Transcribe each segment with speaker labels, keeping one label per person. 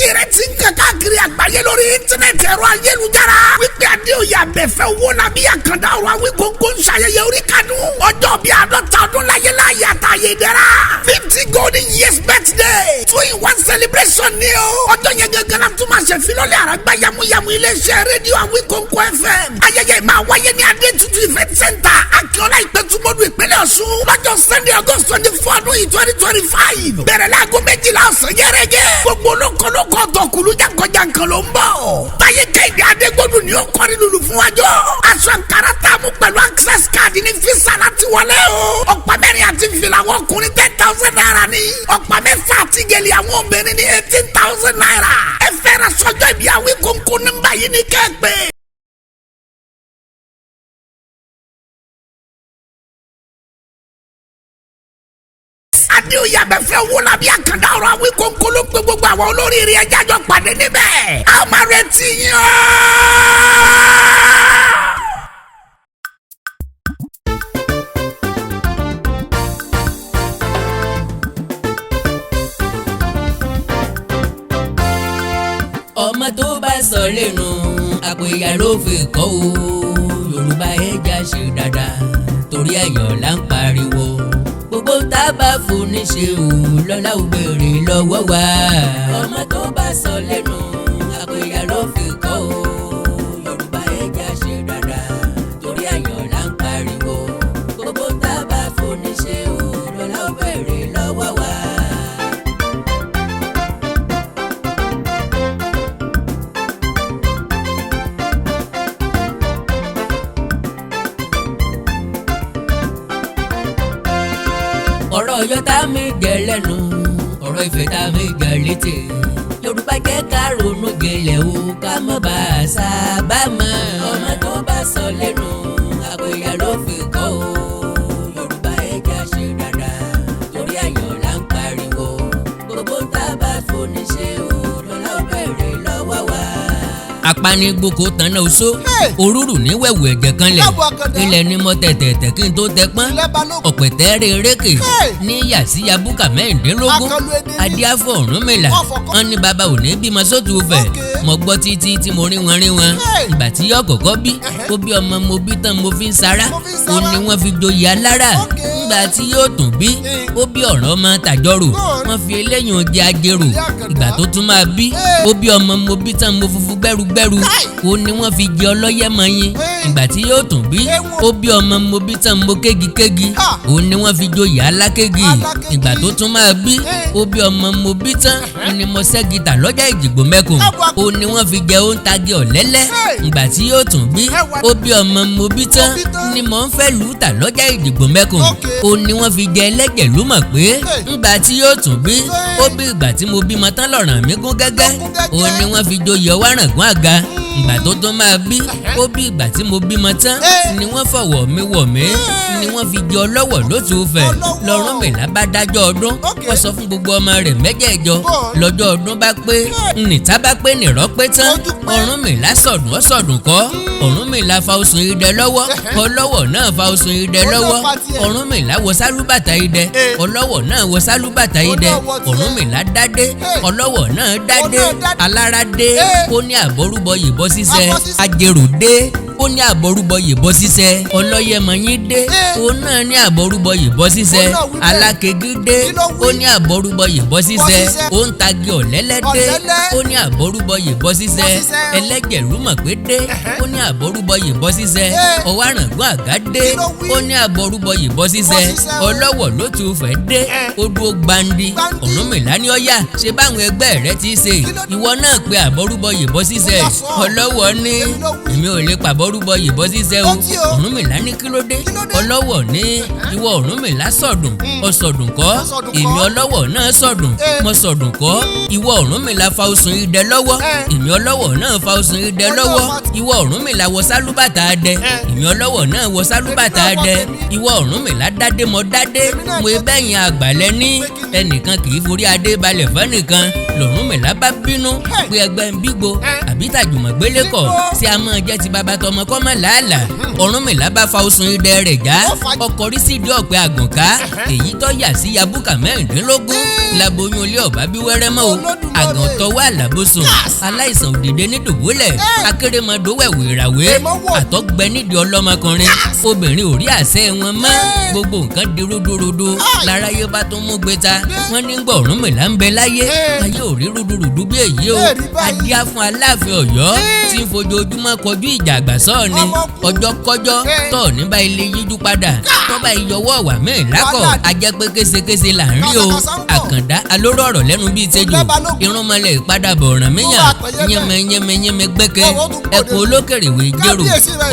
Speaker 1: Òkìkí rẹ̀ ti ń kàn káàkiri àgbáyé lórí íńtánẹ́ẹ̀tì, ẹ̀rọ ayélujára, wípé Adéoyè Abẹ́fẹ́ Owólabí Àkàndá ọ̀rọ̀ Awíkonko ń ṣayẹyẹ orí kadùn ọjọ́ bíi 50 ọdún láyé láàyè àtàyè ìdẹ́ra, 50 golden years birthday, two in one celebration ni o. Ọjọ́ yẹn gẹ́gẹ́ la tún máa ṣe filọ́lẹ̀ àràgbá yamuyamu iléeṣẹ́ rédíò Awíkonko FM. Ayẹyẹ máa wáyé ní Adétutù Event Center, Akíọ́lá, Ìpẹ́tùmọ́dù, ìpínlẹ̀ Ọ̀ṣun, lọ́jọ́ Sunday, August 24 ọdún yìí, 2025, bẹ̀rẹ̀ láago 12 ọ̀sán gẹ́gẹ́. Gbogbo olókolókó ọ̀tọ̀kùlú jankan-jankan ló ń bọ̀. Táyé Kẹ́hìndé Adégbòdù ni ó kọrin lulu fún wájọ́. Aṣọ àǹkárá tààmú pẹ̀lú access card ní fisa láti wọlé o. Ọ̀pá mẹ́rin àti fìlà àwọn ọkùnrin, ₦10,000 ní. Ọ̀pá mẹ́fà àti gèlè àwọn obìnrin ní ₦18,000. Ẹ fẹ́ràn sọjọ́ ìbí Awíkonko, nọ́mbà yìí ní kẹ́ẹ̀pẹ́. Adéoyè Abẹ́fẹ́ Owólabí Àkàndá ọ̀rọ̀ Awíkonko ló pe gbogbo àwọn olóríire, ẹjẹ́ àjọ pàdé níbẹ̀. A máa retí yín o.
Speaker 2: Ọmọ tó bá sọ lẹ́nu, àpò ìyá ló fi kọ́ o. Yorùbá, ẹja ṣe dáadáa, torí ẹ̀yàn là ń pariwo. Gbogbo tá a bá fún ní ṣe o, lọ́lá ò béèrè lọ́wọ́ wa. Ọmọ tó bá sọ lẹ́nu, àpò ìyá ló fi kọ́ o. Yorùbá, ẹja ṣe dáadáa, torí ẹ̀yàn là ń pariwo. Gbogbo tá a bá fún ní ṣe o, lọ́lá ò béèrè lọ́wọ́ wa. Ọ̀rọ̀ Ọ̀yọ́ tá mi jẹ lẹ́nu, ọ̀rọ̀ Ifẹ̀ tá mi jẹ létè. Yorùbá, jẹ́ ká ronú jinlẹ̀ o, ká má bà á sábà mọ́. Ọmọ tó bá sọ lẹ́nu, àpò ìyá ló fi kọ́ o. Yorùbá, ẹja ṣe dáadáa, torí àyàn là ń pariwo. Gbogbo ń tá a bá foni ṣe o, lọ́lá ó béèrè lọ́wọ́ wa. Apanigboko tanná oṣó orúrù ní wẹ̀wù ẹ̀jẹ̀ kan lẹ̀.
Speaker 3: Káàbọ̀, Àkàndá.
Speaker 2: Ilẹ̀ ni mo tẹ̀tẹ̀tẹ̀ kí n tó tẹ pọ́n.
Speaker 3: Ilẹ̀ Balógun.
Speaker 2: Ọ̀pẹ̀tẹ̀ rèrèkè ní yàsíyà búkà 16.
Speaker 3: Akọlù èdè ní.
Speaker 2: Adíáfọ̀ Ọ̀rúnmìlà.
Speaker 3: Wọ́n fọkọ́.
Speaker 2: Wọn ní bàbá ò ní bímọ sótù fẹ̀. Mo gbọ́ títí tí mo rí wọn rí wọn. Ìgbà tí yọ kọ̀kọ́ bí, ó bí ọmọ mo bí tán mo fi ń sara.
Speaker 3: Mo fi ń
Speaker 2: Ó
Speaker 3: sara.
Speaker 2: ní wọ́n fi joyè alára. Ńgbà tí yóò tún bí, ó bí ọ̀rọ̀ ọmọ tàjọrò.
Speaker 3: Good.
Speaker 2: Wọ́n fi eléyìn jẹ ajérò.
Speaker 3: Ilé Àkàndá.
Speaker 2: Ìgbà tó tún máa bí, ó bí ọmọ mo bí tán mo funfun gbẹ́rúgbẹ́rú.
Speaker 3: Kai.
Speaker 2: Ó ní wọ́n fi jẹ ọlọ́yẹ̀mọyìn. Ìgbà tí yóò tún bí,
Speaker 3: Ewo.
Speaker 2: ó bí ọmọ mo bí tán mo kégi kégi.
Speaker 3: Ha.
Speaker 2: Ó ní wọ́n fi joyè alákégi.
Speaker 3: Alákégi.
Speaker 2: Ìgbà tó tún máa bí, ó bí ọmọ mo bí tán ni mo ṣẹ́gità lọ́jà Ìjìgbò mẹ́kùn.
Speaker 3: Káàbọ̀.
Speaker 2: Ó ní wọ́n fi jẹ òǹtagì ọ̀lẹ́lẹ́. Ìgbà tí yóò tún bí,
Speaker 3: Ẹwà.
Speaker 2: ó bí ọmọ mo bí tán
Speaker 3: Mo bí tán.
Speaker 2: ni mò ń fẹ́ lù ú tà lọ́jà Ìjìgbò mẹ́kùn. Ó ní wọ́n fi jẹ ẹlẹ́jẹ̀ ló mọ̀ pé. Ńgbà tí yóò tún bí, ó bí ìgbà tí mo bímọ tán lọ̀ràn mi gún gẹ́gẹ́.
Speaker 3: Ló gún gẹ́gẹ́.
Speaker 2: Ó ní wọ́n fi joyè ọwárangún àga. Ìgbà tó tún máa bí, ó bí ìgbà tí mo bímọ tán ni wọ́n fọwọ́ mi wọ̀ mí, ni wọ́n fi jẹ ọlọ́wọ̀ lótú fẹ̀.
Speaker 3: Ọlọ́wọ̀.
Speaker 2: Lọ́rùnmìlà bá dájọ́ ọdún, wọ́n sọ fún gbogbo ọmọ rẹ̀ mẹ́jẹ̀ẹ̀jọ.
Speaker 3: Go on.
Speaker 2: Lọ́jọ́ ọdún bá pé, nìta bá pé, nìrọ́ pé tán.
Speaker 3: Ojú pé.
Speaker 2: Ọ̀rúnmìlà sọ̀dún, ó sọ̀dún kọ́. Ọ̀rúnmìlà fa oṣù idẹ lọ́wọ́, ọlọ́wọ̀ náà fa oṣù idẹ
Speaker 3: Ó náà
Speaker 2: lọ́wọ́.
Speaker 3: fa tiẹ̀.
Speaker 2: Ọ̀rúnmìlà wọ sálúbàtà idẹ, ọlọ́wọ̀ náà wọ sálúbàtà
Speaker 3: Ó
Speaker 2: idẹ.
Speaker 3: náà wọ tiẹ̀.
Speaker 2: Ọ̀rúnmìlà dádé, ọlọ́wọ̀ náà dádé.
Speaker 3: Ó náà dádé.
Speaker 2: Alára dé, ó ní àbọrúbọ yìnbọn ṣíṣẹ.
Speaker 3: Àbọ̀ ṣíṣẹ.
Speaker 2: Ajérò dé, ó ní àbọrúbọ yìnbọn ṣíṣẹ. Ọlọ́yẹmọyín dé, òun náà ní àbọrúbọ yìnbọn ṣíṣẹ.
Speaker 3: Òun náà wí bẹ́ẹ̀.
Speaker 2: Alákejì dé,
Speaker 3: Kí ló wí?
Speaker 2: ó ní àbọrúbọ yìnbọn ṣíṣẹ.
Speaker 3: Ṣíṣẹ.
Speaker 2: Ó ń tagi ọ̀lẹ́lẹ́ dé,
Speaker 3: Ọ̀lẹ́lẹ́.
Speaker 2: ó ní àbọrúbọ yìnbọn ṣíṣẹ.
Speaker 3: Bọ́ ṣíṣẹ.
Speaker 2: Ẹlẹ́jẹ̀rú mọ̀ pé dé, ó ní àbọrúbọ yìnbọn ṣíṣẹ. Ọ̀wárangún àgá dé,
Speaker 3: Kí ló wí?
Speaker 2: ó ní àbọrúbọ yìnbọn ṣíṣẹ.
Speaker 3: Bọ́ ṣíṣẹ o.
Speaker 2: Ọlọ́wọ̀ ló tún fẹ́ dé, ó dúró gbandi.
Speaker 3: Gbandi.
Speaker 2: Ọ̀rúnmìlà ní ọ̀yà ṣe báwọn ẹgbẹ́ rẹ ti ṣe.
Speaker 3: Kí ló dé?
Speaker 2: Ìwọ náà pe àbọrúbọ yìnbọn ṣíṣẹ.
Speaker 3: Ó yá sọ.
Speaker 2: Ọlọ́wọ̀ ní,
Speaker 3: Èmi ló wí.
Speaker 2: èmi ò lè pàbọrúbọ yìnbọn ṣíṣẹ o.
Speaker 3: Ó tí o.
Speaker 2: Ọ̀rúnmìlà ní kí ló dé?
Speaker 3: Kí ló dé?
Speaker 2: Ọlọ́wọ̀ ní, ìwọ Ọ̀rúnmìlà sọ̀dùn, ọ̀sọ̀dùn kọ́.
Speaker 3: Ọ̀sọ̀dùn kọ́.
Speaker 2: Èmi ọlọ́wọ̀ náà sọ̀dùn, mo sọ̀dùn kọ́. Ìwọ Ọ̀rúnmìlà fa osùn idẹ lọ́wọ́, èmi ọlọ́wọ̀ náà fa osùn idẹ
Speaker 3: Ó náà
Speaker 2: lọ́wọ́.
Speaker 3: fa
Speaker 2: Ìwọ Ọ̀rúnmìlà wọ sálúbàtà adẹ, èmi ọlọ́wọ̀ náà wọ sálúbàtà
Speaker 3: Èmi náà wọ
Speaker 2: adẹ.
Speaker 3: tèmi.
Speaker 2: Ìwọ Ọ̀rúnmìlà dádé, mọ dádé.
Speaker 3: Èmi náà
Speaker 2: Mo
Speaker 3: dádé.
Speaker 2: bẹ́yìn àgbàlẹ́ ní
Speaker 3: Pé kí ni?
Speaker 2: ẹnìkan kì í forí adé balẹ̀ fẹ́nìkan. Lọ̀rúnmìlà bá bínú pé ẹgbẹ́ ń bígbó àbí tàjùmọ̀ gbélé kọ̀ tí a máa jẹ́ ti bàbá tọmọ kọ́ mọ́ làálàá. Ọ̀rúnmìlà bá fa osùn idẹ rẹ̀ já, ọkọ̀ rí sídìí ọ̀pẹ àgùnká èyí tó yà sí yabuka 16. Laboyún ilé ọ̀bá bí wẹ́rẹ́ mọ́ o, àgàn tọwọ́ àlàbòsùn, aláìsàn òdìdé ní dùbúlẹ̀, akérèmọdò wẹ̀wù ìràwé, àtọ́gbẹ nídìí ọlọ́mọkùnrin, obìnrin ò rí àṣẹ wọn mọ́, gbogbo nǹkan di rúdurùdu. Láráyé bá tún mú gbé ta, wọ́n ní gbọ́ Ọ̀rúnmìlà ń bẹ láyé, ayé ò rí rúdurùdu bí èyí o. Adíá fún Aláàfin Ọ̀yọ́ tí ń fojoojúmọ́ kọjú ìjà àgbà sọ́ọ̀ni, ọjọ́ kọjọ́ tọ̀ ní bá ilé yíjú padà, tọ́ba ìyọwọ́ ọ̀wà mẹ́rin lákọ̀, ajẹ́ pé késekése là ń rí o. Àkàndá alóró ọ̀rọ̀ lẹ́nu bíi tẹ́jọ́, irúnmọlẹ̀ ìpadàbọ̀ Ọ̀rànmíyàn, yẹmẹ yẹmẹ yẹmẹ gbẹ́kẹ́, ẹ̀kọ́ olókèrè wé jérò,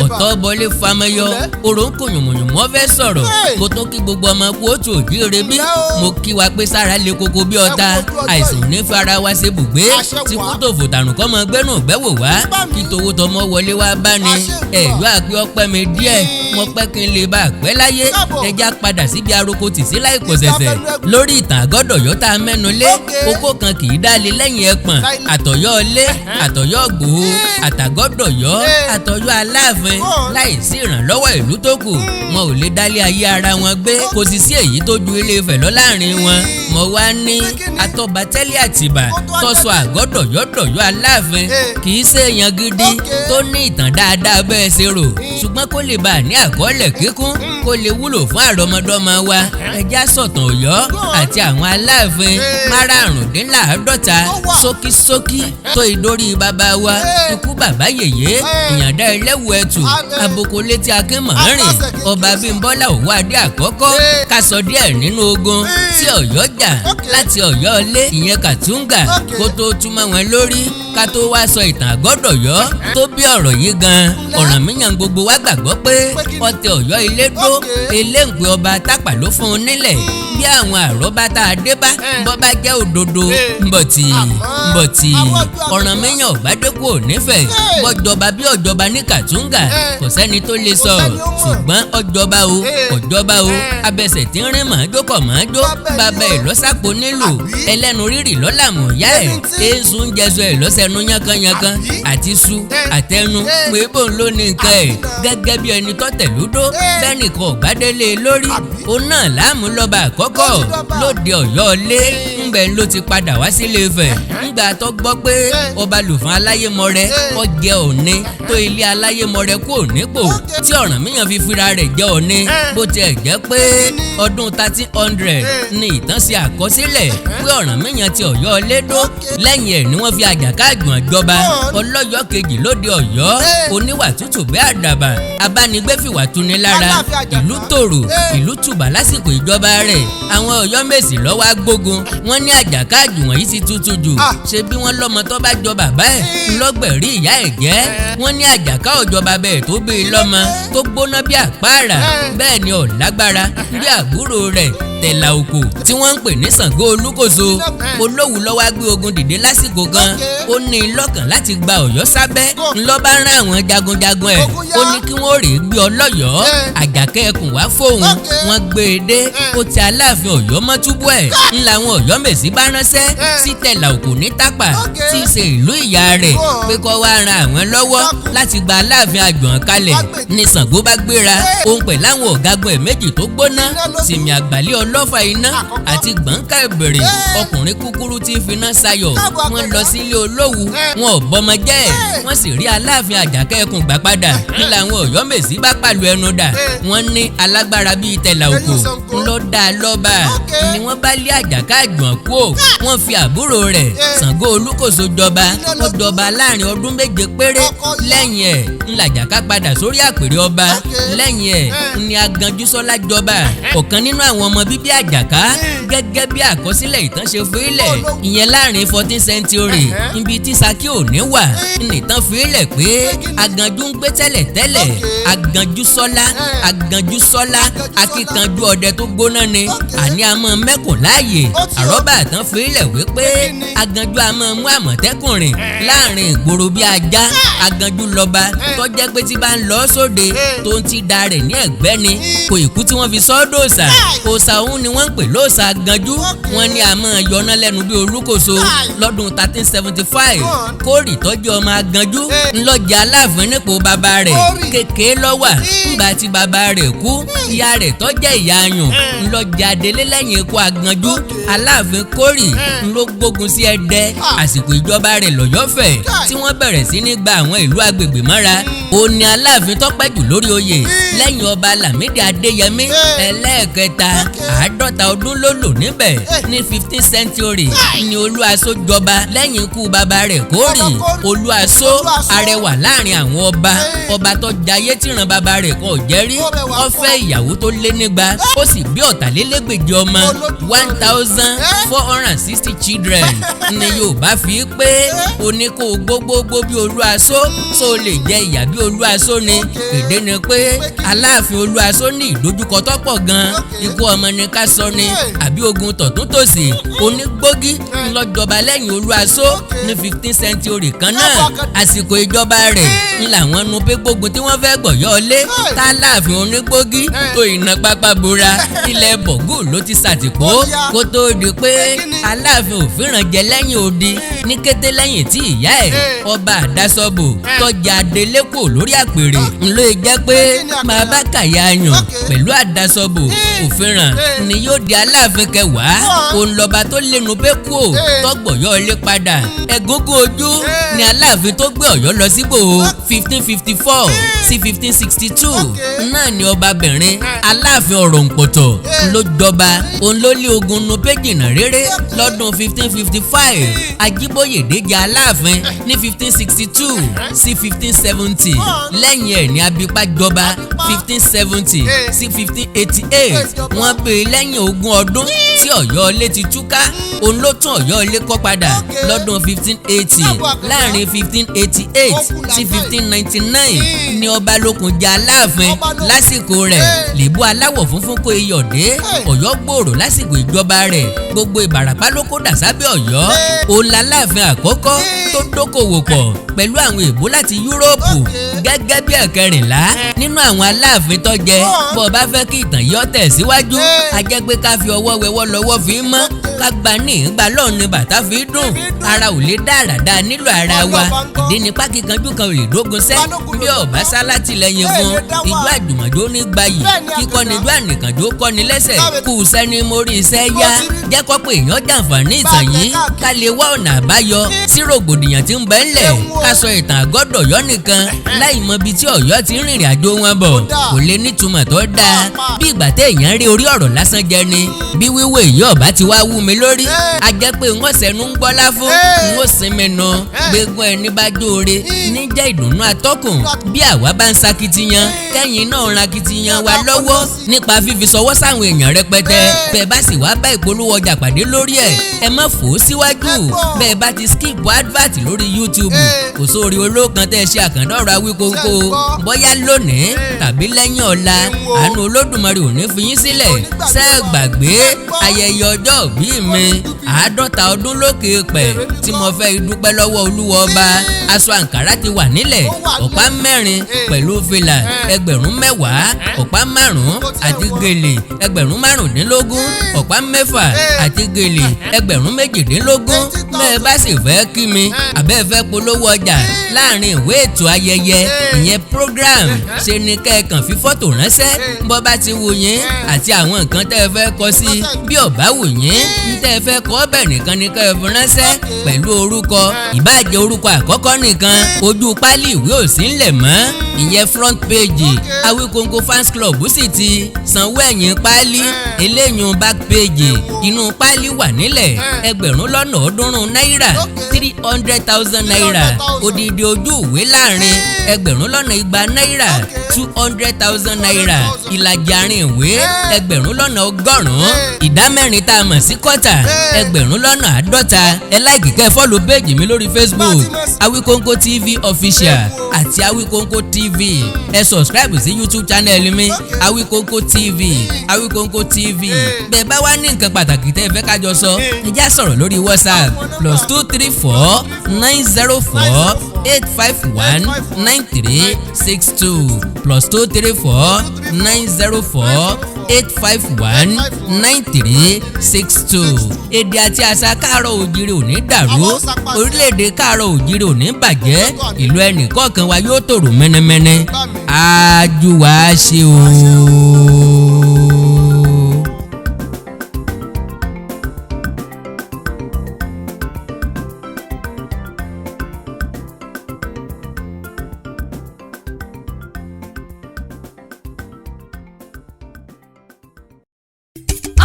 Speaker 2: ọ̀tọ́ bọlé famẹyọ, oró ń kò yùmùyùmọ́ fẹ́ sọ̀rọ̀. Mo tún kí gbogbo ọmọ kú ó tù òjíire bí, mo kí wa pé sára le koko bí ọ̀tá, àìsàn ní fara wa ṣe bùgbé, tí kú tòfò tàrùn kọ́ mọ gbẹ́nù gbẹ́wò wá, kí towó tọmọ wọlé wá bá ní ẹ̀yọ́ àpé ọpẹ́ mi díẹ̀, mo pẹ́ kí n lè bá a pẹ́ láyé. Ẹja padà síbi aroko tì sí láì kò ṣẹ̀ṣẹ̀ lórí ìtàn àgọ́dọ̀yọ́ tá a mẹ́nu lé. Okó kan kì í dálé lẹ́yìn ẹpọ̀n, àtọ̀yọ́ ilé, àtọ̀yọ́ gbòó, àtàgọ́dọ̀yọ́, àtọ̀yọ́ Aláàfin, láì sí ìrànlọ́wọ́ ìlú tó kù, wọn ò lè dálé ayé ara wọn gbé. Kò sì sí èyí tó ju Ilé Ifẹ̀ lọ láàrin wọn. Mo wá ní atọ́ba tẹ́lẹ̀ Àtìbà tọ́sọ àgọ́dọ̀yọ́dọ̀yọ́ Aláàfin kì í ṣe èèyàn gidi tó ní ìtàn dáadáa bẹ́ẹ̀ ṣe rò, ṣùgbọ́n kó lè bá a ní àkọọ́lẹ̀ kíkún, kó lè wúlò fún àrọ́mọdọ́mọ wa, ẹja sọ̀tàn Ọ̀yọ́ àti àwọn Aláàfin 55 ṣókíṣókí tó ìdórí bàbá wa ikú bàbá yèyé ìyàndá ẹlẹ́wù ẹ̀tù àbùkù létí akínmọ̀ọ́rìn ọba Bímbọ́lá Òwúadé àkọ́kọ́. Ká sọ díẹ̀ nínú ogun tí Ọ̀yọ́ jà láti Ọ̀yọ́ ilé ìyẹn Kàtúngà kó tó túmọ̀ wọn lórí, ká tó wá sọ ìtàn àgọ́dọ̀yọ́ tó bí ọ̀rọ̀ yìí gan. Ọ̀rànmíyàn gbogbo wa gbàgbọ́ pé ọ̀tẹ̀ Ọ̀yọ́ ilé dó eléǹpẹ̀ ọba Tápà ló fún un nílẹ̀ bí àwọn àrọ́bá tá a dé bá bọ́ bá jẹ́ òdodo ńbọ̀tì ńbọ̀tì. Ọ̀rànmíyàn ọ̀gbádẹ́kù ò nífẹ̀ẹ́ bọ́jọba bí ọ̀jọba ní Kàtúngà, kò sẹ́ni tó lè sọ, ṣùgbọ́n ọjọba o ọjọba o, abẹsẹ̀ tí ń rìn màá jó kọ̀ màá jó, bàbá ẹ̀ lọ́sàpò nílò ẹlẹ́nu rírì lọ́làmù yá ẹ̀ èésù ń jẹsọ ẹ̀ lọ́sẹ̀nu yánkanyànkan àti su àtẹnu pé bóun ló ní nǹkan ẹ̀ gẹ́gẹ́ bí ẹni tọ́tẹ̀ lódó bẹ́ẹ̀ nìkan ọ̀gbádélé lórí òun náà láàmú lọ́ba àkọ́kọ́ lóde Ọ̀yọ́ lé ńbẹ̀ ló ti padà wá sílé Ifẹ̀ ńgbà tó gbọ́ pé ọba Lùfọ́n Aláyémọrẹ ó jẹ Ọ̀ọ̀ni tó ilé Aláyémọrẹ kú ònípò tí Ọ̀rànmíyàn fi fira rẹ̀ jẹ Ọ̀ọ̀ni, bó tiẹ̀ jẹ́ pé ọdún 1300 ni ìtàn ṣe àkọsílẹ̀ pé Ọ̀rànmíyàn ti Ọ̀yọ́ lédó. Lẹ́yìn ẹ̀ ni wọ́n fi Àjàká Àgbọ̀n jọba ọlọ́yọ́ kejì lóde Ọ̀yọ́, oníwà tútù bí àdàbà, abánigbé fìwà tuni lára, ìlú tòrò ìlú tùbà lásìkò ìjọba rẹ̀. Àwọn Ọ̀yọ́mèsì ló wá gbógun, wọ́n ní Àjàká Àjùwọ̀n yìí ti tutù jù, ṣe bí wọ́n lọ́mọ tó bá jọ bàbá ẹ̀ ńlọgbẹ̀rí ìyá ẹ̀ jẹ́. Wọ́n ní Àjàká ọ̀jọba bẹ́ẹ̀ tó bí i lọ́mọ tó gbóná bí àpáàrà, bẹ́ẹ̀ ni ò lágbára bí àbúrò rẹ̀ Tẹ̀là Òkò tí wọ́n ń pè ní Ṣàngó Olúkòso. Olówu ló wá gbé ogun dìde lásìkò kan, ó ní i lọ́kàn láti gba Ọ̀yọ́ sábẹ́, ńlọ́ba rán àwọn jagunjagun ẹ̀, ó ní kí wọ́n rèé gbé ọlọ́yọ̀ọ́ Àjàkẹ́ ẹkùn wá fóun. Wọ́n gbé e dé, ó ti Aláàfin Ọ̀yọ́ mọ́ túbú ẹ̀, ńlá àwọn Ọ̀yọ́mèsì bá ránṣẹ́ sí Tẹ̀là Òkò ní Tápà tí í ṣe ìlú ìyá rẹ̀ pé kó wá ran àwọn lọ́wọ́ láti gba Aláàfin Àjùwọ̀n kalẹ̀. Ní Ṣàngó bá gbéra, òun pẹ̀lú àwọn ọ̀gágun ẹ̀ méjì tó gbóná, Tìmì Àgbàlẹ́ ọlọ́fà iná àti Gbọ̀ǹkà ìbèrè ọkùnrin kúkúrú tí finá sayọ̀. Wọ́n lọ sílé Olówu, wọn ò bọ́mọ jẹ́ ẹ̀, wọ́n sì rí Aláàfin Àjàkẹ́ ẹkùn gbà padà. Ńlá àwọn Ọ̀yọ́mèsì bá pàlù ẹnu dà, wọ́n ní alágbára bíi Tẹ̀là Òkò ńlọ dá a lọ́ba, ni wọ́n bá lé Àjàká Àjùwọ̀n kú ò, wọ́n fi àbúrò rẹ̀ Ṣàngó Olúkòso jọba. Ó jọba láàrin ọdún 7 péré. Lẹ́yìn ẹ̀ ńlá Àjàká padà sórí àpèrè ọba. Lẹ́yìn ẹ̀ ní Aganjúsọ́lá jọba, ọ̀kan nínú àwọn ọmọ bíbí Àjàká gẹ́gẹ́ bí àkọsílẹ̀ ìtàn ṣe fílẹ̀, ìyẹn láàrin 14th century ibi tí Ṣakí òní wà nìtàn fílẹ̀ pé Aganjú ń gbé tẹ́lẹ̀ tẹ́lẹ̀. Aganjúsọ́lá Aganjúsọ́lá akíkanjú ọdẹ tó gbóná ni, àní a máa mẹ́kùn láàyè. Àrọ́bà tán fílẹ̀ wípé Aganjú a máa mú àmọ̀tẹ́kùn rìn láàrin ìgboro bí ajá. Aganjú lọ́ba tó jẹ́ pé tí bá ń lọ sóde tó ń ti da rẹ̀ ní ẹ̀gbẹ́ ni kò ìkú tí wọ́n fi sọ́dọ̀ òòṣà òòṣà òun Ọ̀hún ni wọ́n ń pè lóòsà ganjú. Wọ́n ní a máa yọná lẹ́nu bí olúkòso. Lọ́dún 1375, Kórì tọ́jú ọmọ aganjú ńlọ́jà Aláàfin nípò bàbá rẹ̀. Kékeré lọ́wà ńgbà tí bàbá rẹ̀ kú. Ìyá rẹ̀ tọ́jẹ́ ìyá ayùn ńlọ́jà délé lẹ́yìn ikú aganjú. Aláàfin Kórì ńlọ gbógun sí Ẹdẹ. Àsìkò ìjọba rẹ̀ lọ́yọ́fẹ̀ tí wọ́n bẹ̀rẹ̀ sí ní gba àwọn ìlú agbègbè mọ́ra. Ó ní Aláàfin tó pẹ́ jù lórí oyè lẹ́yìn ọba Lámídì Adéyẹmí ẹlẹ́ẹ̀kẹta. 50 ọdún ló lò níbẹ̀. Ní 15th century ni Olúaṣọ jọba lẹ́yìn ikú bàbá rẹ̀ Kórì. Olúaṣọ arẹwà láàrin àwọn ọba, ọba tó jayé tìran bàbá rẹ̀ kò jẹ́ rí. Ó fẹ́ ìyàwó tó lé nígba, ó sì bí 240 ọmọ, 1460 children. Ni Yorùbá fi pé oníkó gbogbogbò bí Olúaṣọ tó lè jẹ ìyà bí Olúaṣọ ni. Èdè ni pé Aláàfin Olúaṣọ ní ìdojúkọ tó pọ̀ gan. Ikú ọmọ ni ká sọ ni àbí ogun tọ̀tún tòsì? Onígbógí ńlọ́jọba lẹ́yìn Olúaṣọ ní 15th century kan náà. Àsìkò ìjọba rẹ̀ ń làwọn Nupe gbógun tí wọ́n fẹ́ gbọ̀yọ́ lé táláàfin Onígbógí tó iná pápá bora. Ilẹ̀ Bọ̀gù ló ti ṣàtìpó kó tó di pé Aláàfin òfìràn jẹ lẹ́yìn odi. Ní kété lẹ́yìn tí ìyá ẹ̀, ọba Àdásọ́bò, tọ́jà adelé kò lórí àpèrè, ńlọ jẹ́ pé bàbá kàyà yàn pẹ̀lú Àdásọ́bò òfìràn ni yóò di Aláàfin kẹwàá. Òun lọ́ba tó lẹ́nu pé kú ò tọ́gbọ̀yọ́ lé padà. Ẹ̀gúngún ojú ni Aláàfin tó gbé Ọ̀yọ́ lọ síbò 1554 sí 1562. Náà ni ọbabìnrin Aláàfin Ọ̀rọ̀ǹpọ̀tọ̀ ló jọba. Òun ló lé ogun Nupe jìnnà réré lọ́dún 1555. Ajíbóyèdè jẹ́ Aláàfin ní 1562 sí 1570. Lẹ́yìn ẹ̀ ní Abípá jọba 1570 sí 1588. Wọ́n bí lẹ́yìn 20 ọdún tí Ọ̀yọ́ ilé ti túká. Òun ló tún Ọ̀yọ́ ilé kọ́ padà lọ́dún 1580. Láàrin 1588 sí 1599 ní ọba Lókun jẹ́ Aláàfin. Lásìkò rẹ̀ lèbú aláwọ̀ funfun kó iyọ̀ dé. Ọ̀yọ́ gbòòrò lásìkò ìjọba rẹ̀. Gbogbo Ìbàràpá ló kó dà sábẹ́ Ọ̀yọ́. Òun l'Aláàfin àkọ́kọ́ tó dókòwò pọ̀ pẹ̀lú àwọn èbó láti Yúróòpù gẹ́gẹ́ bí ẹ̀kẹrìnlá nínú àwọn Aláàfin tó jẹ. Bó o bá fẹ́ kí ìtàn yìí ó tẹ̀síwájú, a jẹ́ pé ká fi ọwọ́ wẹwọ́ lọ́wọ́ fi mọ́, ká gba ní ìgbà lọ́ọ̀ ni bàtà fi dùn. Ara ò lè dáradára nílò ara wa. Ìdí ni pákíkanjú kan ò lè dógun sẹ́ bí ọ̀bá sálátìlẹ́yìn fún ijó àjùmọ̀jó ní gbayì kíkọ́ ni ijó ànìkànjó kọ́ni lẹ́sẹ̀ kú sẹ́ni mórí iṣẹ́ yá. Jẹ́ kọ́ pé èèyàn jàǹfààní ìtàn yìí, ká lè wá ọ̀nà àbáyọ sí rògbòdìyàn tí ń bẹ ńlẹ̀. Ká sọ ìtàn àgọ́dọ̀ Ọ̀yọ́ nìkan láì mọ ibi tí Ọ̀yọ́ ti ń rìnrìn àjò wọn bọ̀ kò lè nítumọ̀ tó dáa. Bí ìgbà téèyàn rí orí ọ̀rọ̀ lásán jẹ ni. Bí wíwò èyí ọ̀bá ti wá wú mi lórí, a jẹ́ pé wọ́n sẹ́nu ń gbọ́lá fún n ó sinmi nu gbégun. Ẹni bá jóore níjẹ́ ìdùnnú atọ́kùn. Bí àwa bá ń sakitiyan, kẹ́yìn náà ran akitiyan wa lọ́wọ́ nípa fífi sọwọ́ sáwọn èèyàn rẹpẹtẹ. Bẹ́ẹ̀ bá sì wá bá ìpolówó ọjà pàdé lórí ẹ̀, ẹ má fò ó síwájú. Bẹ́ẹ̀ bá ti skip advert lórí YouTube, kò sóore olókan tẹ́ ẹ ṣe àkàndọ̀rọ̀ Awíkonko. Bóyá lónìí tàbí lẹ́yìn ọ̀la, àánú Olódùmarè ò ní fi yín sílẹ̀. Ṣé ẹ gbàgbé ayẹyẹ ọjọ́ ìbí mi, 50 ọdún lókè pẹ̀, tí mo fẹ́ dúpẹ́ lọ́wọ́ Olúwa Ọba? Aṣọ àǹkárá ti wà nílẹ̀, ọ̀pá mẹ́rin pẹ̀lú fìlà 10,000, ọ̀pá márùn-ún àti gèlè 15,000, ọ̀pá mẹ́fà àti gèlè 18,000. Bẹ́ẹ̀ bá sì fẹ́ kí mi àbẹ́ fẹ́ polówó ọjà láàrin ìwé ètò ayẹyẹ, ìyẹn program, ṣe ni kẹ́ẹ̀kan fi fọ́tò ránṣẹ́ bọ́ bá ti wù yín àti àwọn nǹkan tẹ́ ẹ fẹ́ kọ sí. Bí ó bá wù yín, ń tẹ́ ẹ fẹ́ kọ bẹ̀ nìkan ni kẹ́ ẹ fi ránṣẹ́ pẹ̀lú orúkọ, ìbáàjẹ́ orúkọ àkọ́kọ́ nìkan. Ojú pálí ìwé ò sí ńlẹ̀ mọ́, ìyẹn front page. Awikonko fans club sì ti sanwó ẹ̀yìn pálí eléyìí. Back page, inú pálí, wà nílẹ̀, 300,000 náírà, ₦300,000. Odidi ojú ìwé láàrin, 200 náírà, ₦200,000. Ìlàjì àárín ìwé, 100,000. Ìdá mẹ́rin tá a mọ̀ sí quarter, 50,000. Ẹ like, kẹ́ follow page mi lórí Facebook, Awikonko TV Official àti Awikonko TV. Ẹ subscribe sí YouTube channel mi, Awikonko TV, Awikonko TV. Bẹ́ẹ̀ bá wá ní nǹkan pàtàkì tẹ́ ẹ fẹ́ ká jọ sọ, ẹ já sọ̀rọ̀ lórí WhatsApp, +234 904 851 9362, +234 904. 851 9362. Èdè àti àṣà Káàárọ̀ Òjìrè ò ní dàrú, orílẹ̀-èdè Káàárọ̀ Òjìrè ò ní bàjẹ́, ìlú ẹnì kọ̀ọ̀kan wa yóò tòrò mẹ́nẹ́mẹ́nẹ́. Ájú wa ṣe o.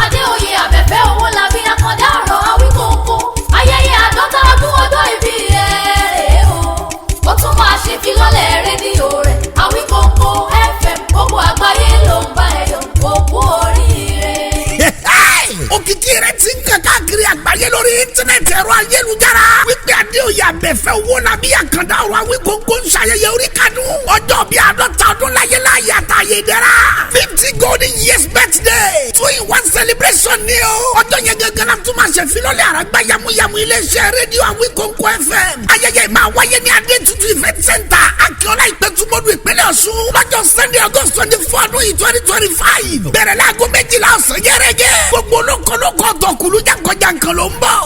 Speaker 3: Adéoyè Àbẹ̀fẹ́ Owólabí Àkàndá ọ̀rọ̀ Awíkóńkó, ayẹyẹ 50 ọdún ọjọ́ ìbí rẹ̀ rèé o. Ó tún máa ṣe ìfilọ́lẹ̀ rédíò rẹ̀, Awíkóńkó FM. Gbogbo àgbáyé ló ń bá ẹ yọ̀, òkú oríire.
Speaker 1: Òkìkí rẹ̀ ti ń kàn káàkiri àgbáyé lórí íńtánẹ́ẹ̀tì, ẹ̀rọ ayélujára, wípé Adéoyè Abẹ́fẹ́ Owólabí Àkàndá ọ̀rọ̀ Awíkóńkó ń ṣayẹyẹ orí kadùn ọjọ́ bíi 50 ọdún láyé láàyè àtàyè ìdẹ́ra, 50 golden years birthday, two in one celebration ni o. Ọjọ́ yẹn gẹ́gẹ́ la tún máa ṣe filọ́lẹ̀ àràgbá yamuyamu iléeṣẹ́ rédíò Awíkóńkó FM. Ayẹyẹ máa wáyé ní Adétutù Event Center, Akíọ́lá, Ìpẹ́tùmọ́dù, ìpínlẹ̀ Ọ̀ṣun, lọ́jọ́ Sunday, August 24 ọdún yìí, 2025, bẹ̀rẹ̀ láago 12 ọ̀sán yẹ́rẹ́gẹ́. Gbogbo olókolókó ọ̀tọ̀kùlú jankan-jankan ló ń bọ̀.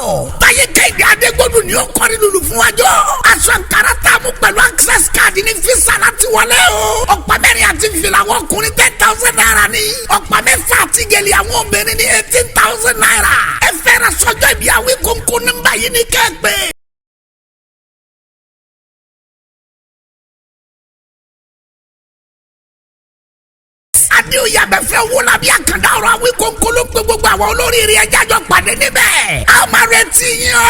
Speaker 1: Táyé Kẹ́hìndé Adégbòdù ni ó kọrin lulu fún wájọ́. Aṣọ àǹkárá tá a mú pẹ̀lú access card ní fisa láti wọlé o. Ọ̀pá mẹ́rin àti fìlà àwọn ọkùnrin, ₦10,000 ní. Ọ̀pá mẹ́fà àti gèlè àwọn obìnrin ní ₦18,000. Ẹ fẹ́ràn sọjọ́ ìbí Awíkóńkó, nọ́mbà yìí ní kẹ́ẹ̀pẹ́. Adéoyè Abẹ́fẹ́ Owólabí Àkàndá ọ̀rọ̀ Awíkóńkó ló pé gbogbo àwọn olóríire, ẹjá jọ pàdé níbẹ̀. A máa retí yín o.